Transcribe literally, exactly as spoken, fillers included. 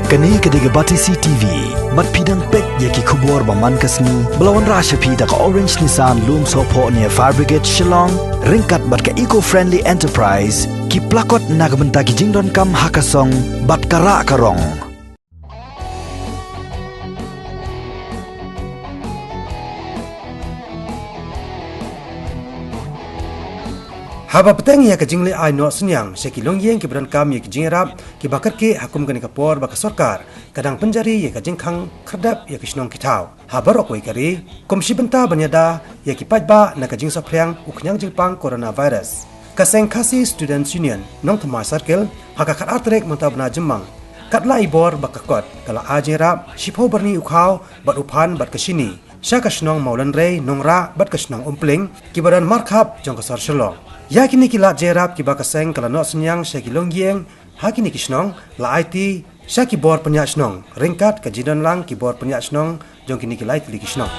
Kane ka dei ka Batesi T V. Bad phi dang peit ïa ki khubor ba man ka sngi ba la wanrah sha phi da ka Orange Nissan Lumsohphoh near Fire Brigade Shillong, ryngkat bad ka Eco Friendly Enterprise, ki plakot na ka bynta ki jingdonkam ha ka song bad ka rah ka rong. Haba bteng ïa ka jingleh ai noh synñiang sha ki longïing kiba donkam ïa ki jingïarap kiba kyrkieh ha kum kane ka por ba ka sorkar ka dang pynjari ïa ka jingkhang khyrdep ïa ki shnong ki thaw ha baroh kawei ka ri, kum shi bynta ban ïada ïa ki paidbah na ka jingsaphriang u khñiang jingpang coronavirus, ka seng Khasi Students Union Nongthymmai Circle ha ka khatar tarik mynta u bnai Jymmang, katba la ai bor ba ka kot, ka la ai jingïarap shiphew byrni u khaw bad u phan bad ka shini sha ka shnong Mawlynrei, Nongrah bad ka shnong Umpling, kiba don markhap jong ka sor Shillong. Ïa kine ki lad jingïarap kiba ka seng ka la noh synñiang sha ki longïing ha kine ki shnong, la aiti sha ki bor pynïaid shnong ryngkat ka jingdon lang ki bor pynïaid shnong jong kine ki lai tylli ki shnong.